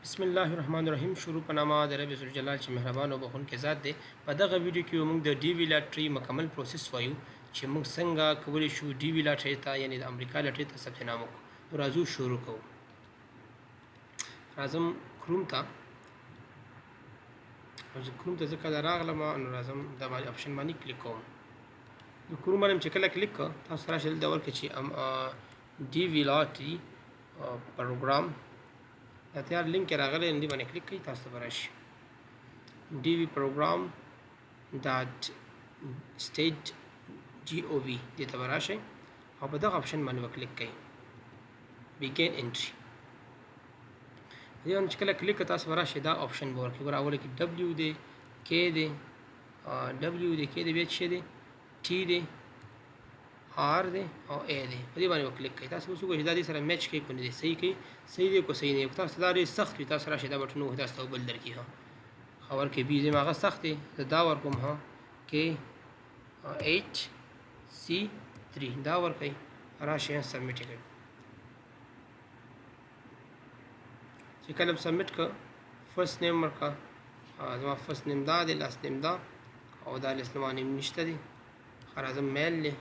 بسم الله الرحمن الرحیم. شروع په نامه د رب ذوالجلال چې مهربان او بخښونکی ذات دی. په دغه ویډیو کې موږ د DV lottery مکمل process وایو چې موږ څنګه کولی شو DV lottery ته، یعنی د امریکا لاټري ته ثبت نام وکړو. نو راځو شروع کوو. راځم کروم ته. زه کروم ته ځکه راغلم، نو راځم دا باندې option باندې کلیک کوم. نو کروم باندې چې کله کلیک کړ، تاسو راشئ دلته ورکړئ چې DV lottery program. دا تیار لینک راغلی دی، باندې کلیک کړئ، تاسو ته به راشي dvprogram.state.gov. دې ته به راشئ او په دغه option باندې به کلیک کړئ، begin entry. دې باندې چې کله کلیک کړئ، تاسو به راشئ دا option به ورکړي. ګوره، اوله کې W دی، K دی، W دی، K دی، بیا څه دی، T دی، R دی او A دی. په دې باندې به کلیک کړئ. تاسو اوس وګورئ چې دا دې سره match کوي که نه دی، صحیح کوي، صحیح دی که صحیح نه دی. تاسو دا ډېر سخت وي، تاسو راشئ دا بټن ووهئ، تاسو ته بل درکړي. ها، خبر کې بي زما هغه سخت دی، زه دا ورکوم. ها، K 8 C 3 دا ورکړئ، راشئ submit یې کړئ. چې کله submit کړ، first name ورکړه. زما first name دا دی، last name دا او دا last name نشته دی. ښه، راځم male دی.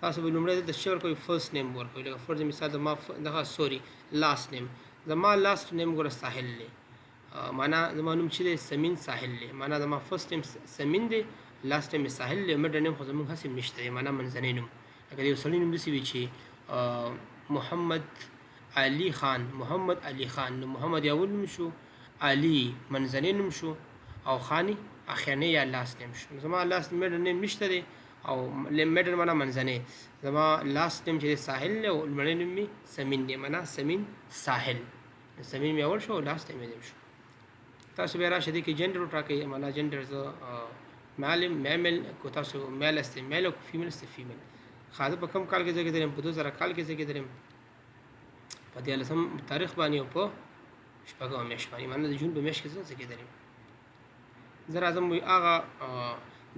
تاسو به لومړی دلته څه ورکوئ؟ First name ورکوئ. لکه فرض مثال زما دغه، sorry، last name، زما last name ګوره ساحل دی. معنا زما نوم چې دی سمین ساحل دی. معنا زما first name سمین دی، last name ساحل دی. Middle name خو زموږ هسې نشته دی، معنا منځنی نوم. لکه د یو سړي نوم داسې وي چې محمد علي خان، محمد علي خان، نو محمد یې اول نوم شو، علي منځنی نوم شو او خان اخرنی یا last name شو. زما last middle name نشته دی او middle معنا منځنی. زما last name چې ساحل دی او لومړی نوم مې سمین دی، معنا سمین ساحل. سمین مې اول شو او last name مې شو. تاسو بیا راشه دې کې جنډر وټاکئ. معنا جنډر زه male، female کو تاسو male استئ male او female استئ female. ښه، په کوم کال کې زېږېدلی یم؟ په 2000 کال کې زېږېدلی یم، په 13 تاریخ باندې او په شپږمه میاشت باندې، معنا د جون په میاشت کې زه زېږېدلی یم. زه راځم، وایي هغه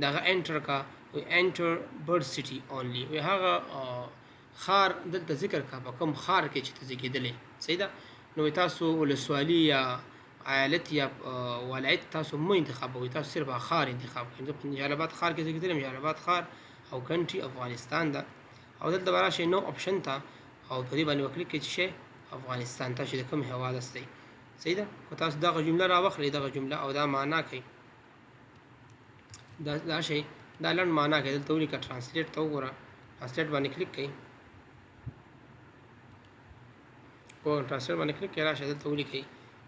دغه enter کا، وایي enter birth city only. وایي هغه ښار دلته ذکر کا په کوم ښار کې چې ته زېږېدلی. صحیح ده. نو تاسو ولسوالي یا ایالت یا ولایت تاسو مه انتخابوئ، تاسو صرف ښار انتخاب کړئ. زه په جلال آباد ښار کې زېږېدلی یم، جلال آباد ښار او country افغانستان ده. او دلته به راشئ no option ته او په دې باندې به کلیک کړئ چې شئ افغانستان، تاسو د کوم هېواد استئ. صحیح ده. که تاسو دغه جمله راوخلئ، دغه جمله او دا معنا کوي، دا دا شی دا لنډ معنا کوي. دلته ولیکه، translate ته وګوره، translate باندې کلیک کړئ. ګوګل translate باندې کلیک کړئ، راشه دلته ولیکئ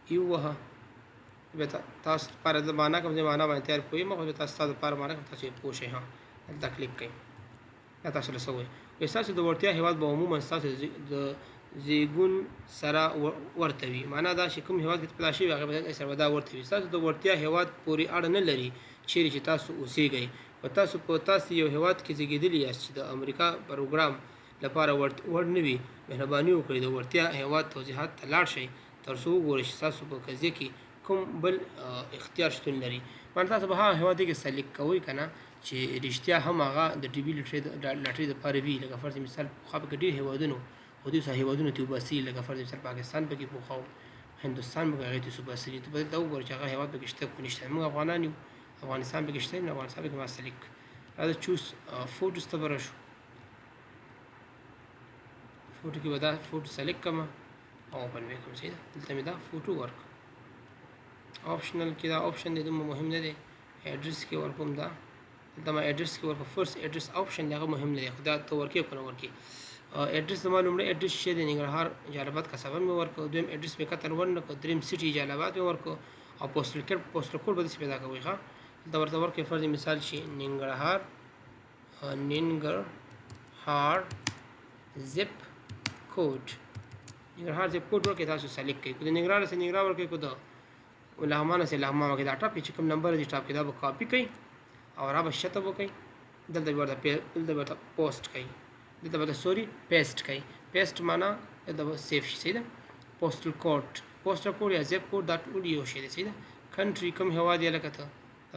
یو وهه. بیا تاسو لپاره د معنا کوم ځای معنا باندې تیار پوه یم، خو تاسو لپاره معنا کوم، تاسو یې پوه شئ. ها، دلته کلیک کړئ. دا تاسو له څه وایي؟ وایي ستاسو د وړتیا هېواد به عموما ستاسو د زیږون سره ورته وي. معنا دا چې کوم هېواد کې پیدا شوي، هغه به سره به دا ورته وي. ستاسو د وړتیا هېواد پورې اړه نه لري چیرې چې تاسو اوسیږئ. که تاسو په تاسو یو هېواد کې زیږېدلي یاست چې د امریکا پروګرام لپاره وړ نه وي، مهرباني وکړئ د وړتیا هېواد توضیحات ته لاړ شئ ترڅو وګورئ چې ستاسو په قضیه کې کوم بل اختیار شتون لري. معنی تاسو به هغه هېواد کې select کوئ که نه چې رښتیا هم هغه د DV lottery دپاره وي. لکه فرض مثال پخوا پکې ډېر هېوادونه، خو دوی څه هېوادونه ترې وباسي. لکه فرض مثال پاکستان پکې پخوا و، هندوستان پکې، هغې ترې وباسلي. ته به دلته وګوره چې هغه هېواد پکې شته که نشته. موږ افغانان یو، افغانستان پکې شته، نو افغانستان پکې ما select. راځه choose photos ته به راشو. فوټو کې به دا فوټو select کړم او open به کوم. صحیح ده. دلته مې دا فوټو ورکړ. Optional کې دا option دی، دومره مهم نه دی. ادرس کې ورکوم دا، دلته ما ادرس کې ورکړ. First address option دی، هغه مهم نه دی، خو دا ته ورکې که نه ورکې. ادرس زما لومړی ادرس چې دی ننګرهار جلال آباد قصبه مې ورکړ، دویم ادرس مې قطر ورنه کړ، دریم city جلال آباد مې ورکړ او postal code به داسې پیدا کوئ. ښه، دلته ورته ورکړئ فرض مثال چې ننګرهار، ننګرهار zip code، ننګرهار zip code ورکړئ. تاسو select کړئ، که د ننګرهار سره ننګرهار ورکړئ، که د لغمان سره لغمان ورکړئ. دا top کې چې کوم نمبر دی top کې، دا به کاپي کړئ او را به شته وکړئ. دلته به ورته پوسټ کړئ، دلته به sorry paste کړئ. Paste معنا دلته به save شي. صحیح ده. Postal code یا zip code دا ټول یو شی دی. صحیح ده. Country کوم هېواد یې؟ لکه ته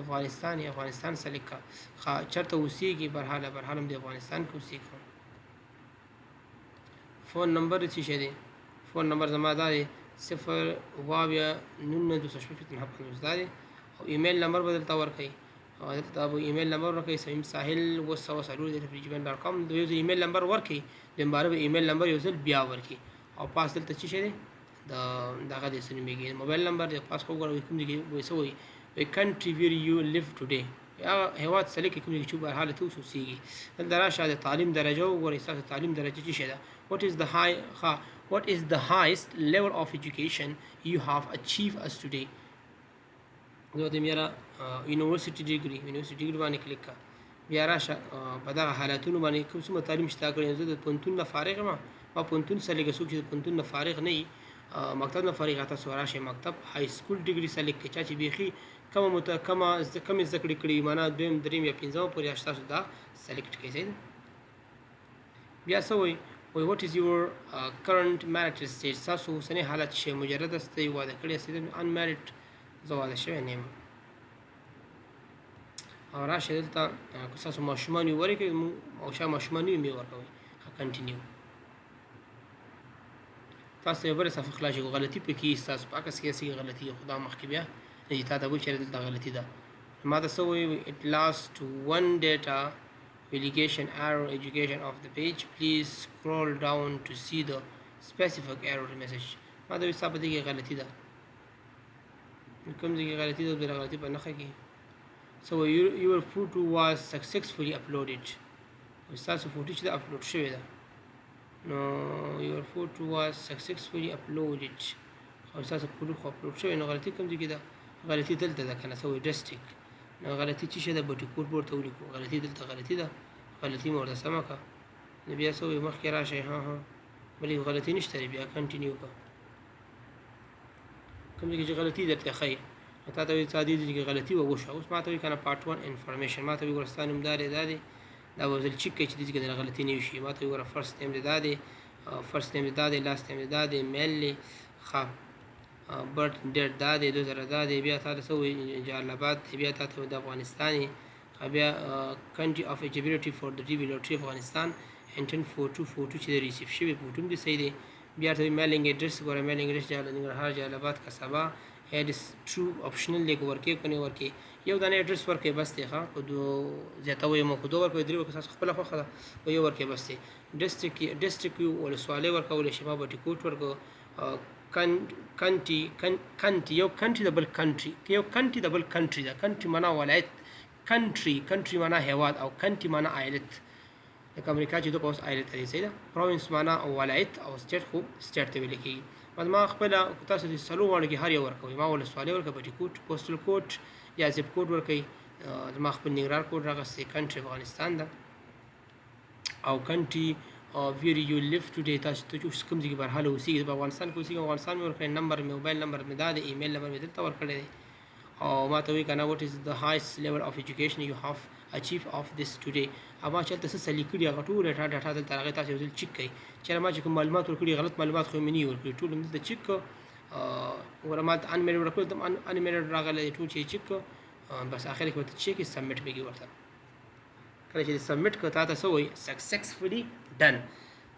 افغانستان یې، افغانستان select کړه. ښه، چېرته اوسېږي؟ برحاله هم د افغانستان کې اوسېږم. Phone number څه شی دی؟ Phone number زما دا دی. 0 واویا 19 2 6 دا دی. او ایمیل نمبر به دلته ورکړئ، او دلته به ایمیل نمبر ورکړئ، صمیم ساحل 704@gmail.com. د یو ځل ایمیل نمبر ورکړئ، دوباره به ایمیل نمبر یو ځل بیا ورکړئ. او پاس دلته څه شی دی؟ د دغه د څه نومېږي، موبایل نمبر دی. پاس خو وګوره کوم ځای کې وایي، څه وایي؟ وایي country where you live today، یا هیواد سلیک کوم ځای کې چې بهر حالت اوس اوسېږي. دلته راشه، د تعلیم درجه وګورئ، ستاسو تعلیم درجه څه شی ده؟ What is the high ها what is the highest level of education you have achieved as today؟ زه ورته یاره university degree، university degree باندې کلیک کا. بیا راشه، په دغه حالتونو باندې کوم څومره تعلیم چې تا کړی. زه د پوهنتون نه فارغ یم، ما پوهنتون سره. څوک چې د پوهنتون نه فارغ نه وي، مکتب نه فارغ، تاسو راشئ مکتب high school degree select کړئ. چا چې بیخي کمه مت کمه کمې زده کړې کړي، معنا دویم، دریم یا پنځم پورې، تاسو دا select کړئ، صحیح ده. بیا څه وایي؟ وایي what is your current marital state؟ تاسو اوسنی حالت شی؟ مجرد استئ، واده کړی استئ؟ Unmarried، زه واده شوی نه یم. او راشه دلته که تاسو ماشومان یې ورکړئ او چا ماشومان یې مې ورکوئ. Continue. تاسو یو بله صفحه خلاص شي، غلطي پکې ستاسو په عکس کې هسې غلطي خو دا مخکې بیا نه تا ته وایي چې دلته غلطي ده. ما ته څه وایي؟ At last one data validation error education of the page، please scroll down to see the specific error message. ما ته وایي ستا په دې کې غلطي ده. کوم ځای کې غلطي ده؟ بله غلطي په نښه کې. So your photo was successfully uploaded. ستاسو فوټو چې ده اپلوډ شوې ده. نو your photo was successfully uploaded، او ستاسو فوټو خو اپلوډ شوې، نو غلطي کوم ځای کې ده؟ غلطي دلته ده که نه؟ څه وایي؟ District. نو غلطي څه شی ده؟ بټي کوټ ورته ولیکو. غلطي دلته غلطي ده، غلطي مو ورته سمه کړه. نو بیا څه وایي؟ مخکې راشئ. ها ها، بلې غلطي نشته دی. بیا continue کړه. کوم ځای کې چې غلطي درته ښایي، تا ته وایي تا دې ځای کې غلطي وه، وشوه. اوس ما ته وایي که نه، part 1 information. ما ته وایي ګوره، ستا نوم دا دی، دا دی، دا به ځل چیک کړئ چې دې ځای کې درنه غلطي نه وشي. ما ته وایي ګوره، first name دی دا دی، first name دی دا دی، last name دی دا دی، male دی، ښه، birth date دا دی، 2000 دا دی. بیا تا ته څه وایي؟ جلال آباد دی. بیا تا ته د افغانستان یې. بیا country of eligibility for the DV lottery افغانستان. Intent photo، photo چې receive شوی، فوټو هم دې صحیح دی. بیا ته mailing address ګوره، mailing address جلال ننګرهار، جلال آباد، قصبه. Address true optional دی، که ورکې که نه ورکې. یو دانه ایډرس ورکې بس دی. ښه، که دو زیاتوي مو، که دوه ورکوي، درې ورکوي، تاسو خپله خوښه ده، خو یو ورکې بس دی. District، district ولسوالۍ ورکولی شي. ما بټي کوټ ورکو. County، county، یو country د بل country، یو county د بل country ده. County معنا ولایت، country، country معنا هیواد او county معنا ایالت، لکه امریکا چې د اوس ایالت دی، صحیح ده. Province معنا ولایت او state خو state ته ویل کېږي. ما خپله تاسو د څلور واړو کې هر یو ورکوي. ما ولسوالۍ ورکړه بټي کوټ، postal code یا zip code ورکوي، زما خپل ننګرهار کوډ راغستی. Country افغانستان ده او country where you live today، تاسو ته چې اوس کوم ځای کې برحاله اوسېږئ. په افغانستان کې اوسېږم، افغانستان مې ورکړی. نمبر مې، موبایل نمبر مې دا دی، ایمیل نمبر مې دلته ورکړی دی. او ما ته وایي که نه، what is the highest level of education you have achieved of this today؟ ما چې هلته څه څه لیکلي، هغه ټول ډاټا دلته راغی. تاسو یو ځل چک کړئ چې ما چې کوم معلومات ورکړي، غلط معلومات خو مې نه ورکړي. ټول دلته چک کړ. وګوره، ما ته unmarried ورکړل، ته unmarried راغلی. ټول چې چک کړ، بس اخر کې ورته چک submit به ورته. کله چې submit کړ، تا ته څه وایي؟ Successfully done.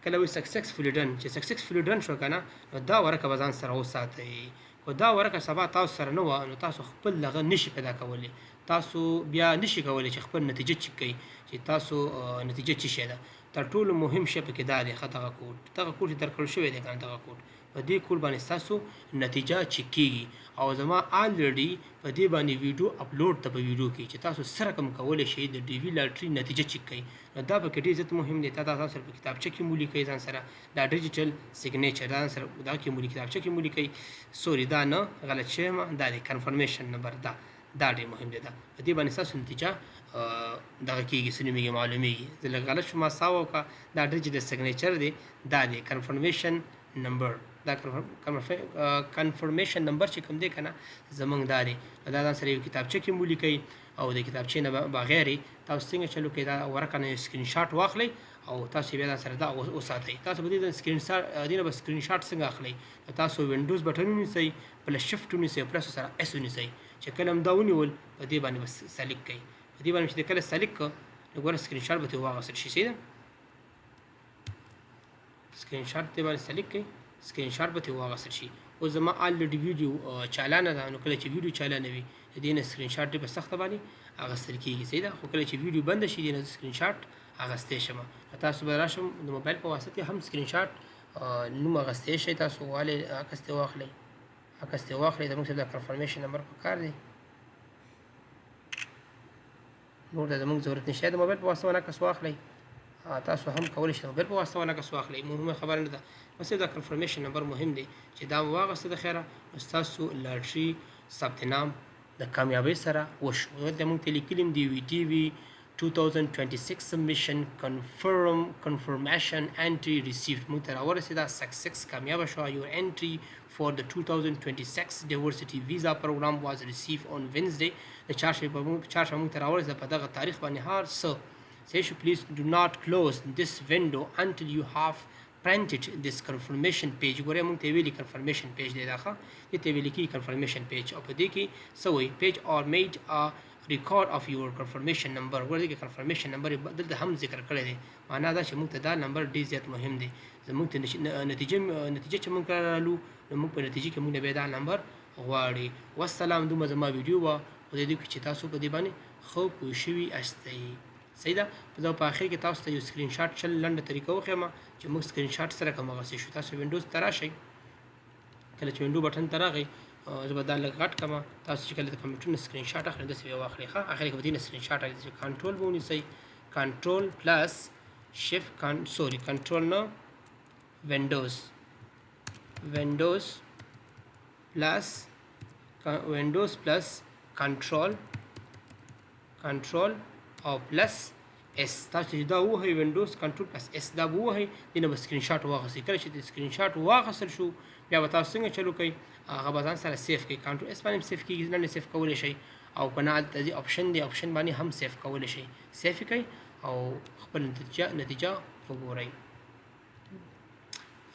کله وایي successfully done، چې successfully done شو که نه، نو دا ورقه به ځان سره وساتئ. که دا ورقه سبا تاسو سره نه وه، نو تاسو خپل دغه نشي پیدا کولی، تاسو بیا نشي کولی چې خپل نتیجه چک کړئ چې تاسو نتیجه څه شی ده. تر ټولو مهم شی پکې دا دی. ښه، دغه کوډ، دغه کوډ چې درکړل شوی دی که نه، دغه کوډ، په دې کوډ باندې ستاسو نتیجه چک کیږي. او زما already په دې باندې ویډیو اپلوډ ته، په ویډیو کې چې تاسو سره کوم کولی شئ د DV lottery نتیجه چک کړئ، نو دا پکې ډېر زیات مهم دی. تا تاسو سره په کتابچه کې مو لیکئ ځان سره دا digital signature، دا سره دا کې مو کتابچه کې مو لیکئ. Sorry، دا نه، غلط شوی ما، دا دی confirmation number. دا ډېر مهم دی. دا په دې باندې ستاسو نتیجه دغه کیږي، څه نومېږي، معلومیږي. زه لږ غلط شوم، ما سا وکړه. دا digital signature دی، دا دی confirmation number. دا confirmation number چې کوم دی که نه، زمونږ دا دی. دا ځان سره یو کتابچه کې مو لیکئ او د کتابچې نه بغیر تاسو څنګه چلو کې دا ورقه نه سکرین شاټ واخلئ او تاسو بیا ځان سره دا وساتئ. تاسو به دې سکرین شاټ دې نه به سکرین شاټ څنګه اخلئ؟ تاسو Windows button ونیسئ، plus shift ونیسئ، plus سره S ونیسئ. چې کله هم دا ونیول، په دې باندې بس select کړئ. په دې باندې چې کله select کړ، نو ګوره سکرین شاټ به ترې واخیستل شي، صحیح ده. سکرین شاټ دې باندې select کړئ، سکرین شاټ به ترې واخیستل شي. اوس زما already ویډیو چالانه ده، نو کله چې ویډیو چالانه وي د دې نه سکرین شاټ ډېر په سخته باندې اخیستل کېږي، صحیح ده. خو کله چې ویډیو بنده شي دې نه سکرین شاټ اخیستی شم. تاسو به راشم د موبایل په واسطه هم سکرین شاټ نوم اخیستی شئ. تاسو والې عکس ترې واخلئ، عکس ترې واخلئ. زموږ صاحب دا confirmation number په کار دی، نور دا زموږ ضرورت نشته. د موبایل په واسطه باندې عکس واخلئ، تاسو هم کولی شئ د موبایل په واسطه باندې عکس واخلئ، مهمه خبره نه ده. بس دا confirmation number مهم دی چې دا مو واخیسته د خیره، نو ستاسو لاټري ثبت نام د کامیابۍ سره وشو. دلته موږ ته لیکلي دي وي DV 2026 submission confirmation entry received. موږ ته راورسېده، success کامیابه شوه. Your entry for the 2026 diversity visa program was received on Wednesday. د چهارشنبې په چهارشنبه موږ ته راورسېده په دغه تاریخ باندې هر څه صحیح شو. Please do not close this window until you have printed this confirmation page. ګوره موږ ته ویلي confirmation page دی، دا ښه دې ته ویل کېږي confirmation page. او په دې کې څه وایي؟ Page or made a record of your confirmation number. ګوره دې کې confirmation number دلته هم ذکر کړی دی، معنا دا چې موږ ته دا نمبر ډېر زیات مهم دی. زموږ ته نتیجه چې موږ رالو، نو موږ په نتیجه کې موږ بیا دا نمبر غواړي. والسلام، دومره زما ویډیو وه. خدای دې وکړي چې تاسو په دې باندې ښه پوه شوي استئ، صحیح ده. زه په اخر کې تاسو ته یو سکرین شاټ چل لنډه طریقه وښیم چې موږ سکرین شاټ سره کوم اخیستی شو. تاسو وینډوز ته راشئ، کله چې window button ته راغی، زه به دا لږ غټ کړم. تاسو چې کله د کمپیوټر نه سکرین شاټ اخلئ، داسې به واخلئ. ښه، اخر کې به دې نه سکرین شاټ اخلئ، کنټرول به ونیسئ، control plus shift sorry control نه Windows، Windows plus Windows plus control، control او plus S. تاسو چې دا ووهئ، Windows control plus S دا به ووهئ، دې نه به سکرین شاټ واخیستئ. کله چې د سکرین شاټ واخیستل شو، بیا به تاسو څنګه چلو کوئ؟ هغه به ځان سره save کوئ. control S باندې هم save کېږي، لنډه save کولی شئ، او که نه هلته ځي option دی، option باندې هم save کولی شئ. save یې کړئ او خپل نتیجه وګورئ.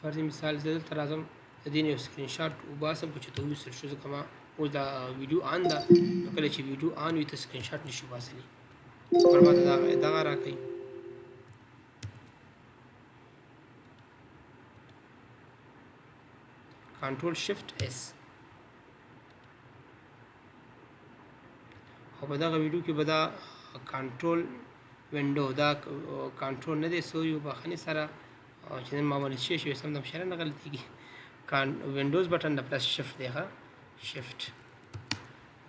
فرض مثال زه دلته راځم، د دې نه یو سکرین شاټ وباسم که چېرته وویستل شو، ځکه ما اوس دا ویډیو on ده، نو کله چې ویډیو on وي ته سکرین شاټ نشي باسلی. پر ماته دغه راکړئ. control shift S. او په دغه ویډیو کې به دا control window دا کنټرول نه دی، sorry بخښنې سره چې نن ما باندې شی شوی، سم دم شره نه غلطېږي. Windows button د plus shift دی، ښه shift،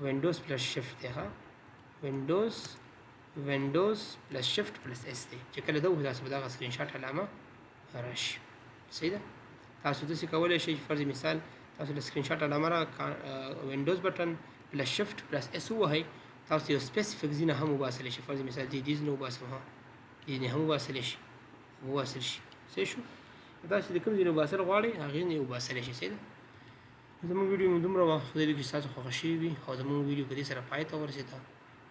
Windows plus shift دی، ښه Windows plus shift plus S دی. چې کله دا وهو، تاسو به دغه سکرین شاټ علامه راشي، صحیح ده. تاسو داسې کولی شئ چې فرض مثال تاسو د سکرین شاټ علامه را Windows button plus shift plus S ووهئ، تاسو یو specific ځینه هم وباسلی شئ. فرض مثال دې ځینه وباسم، ها دې ځینې هم وباسلی شي، وباسل شي، صحیح شو. تاسو د کوم ځای نه وباسل غواړئ هغې نه یې وباسلی شئ، صحیح ده. زموږ ویډیو مو دومره وه، خدای دې وکړي چې تاسو خوښه شوي وي، او زموږ ویډیو په دې سره پای ته ورسېده.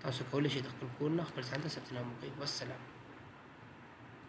تاسو کولی شئ د خپل کور نه خپل ځان ته ثبت نام وکړئ. والسلام.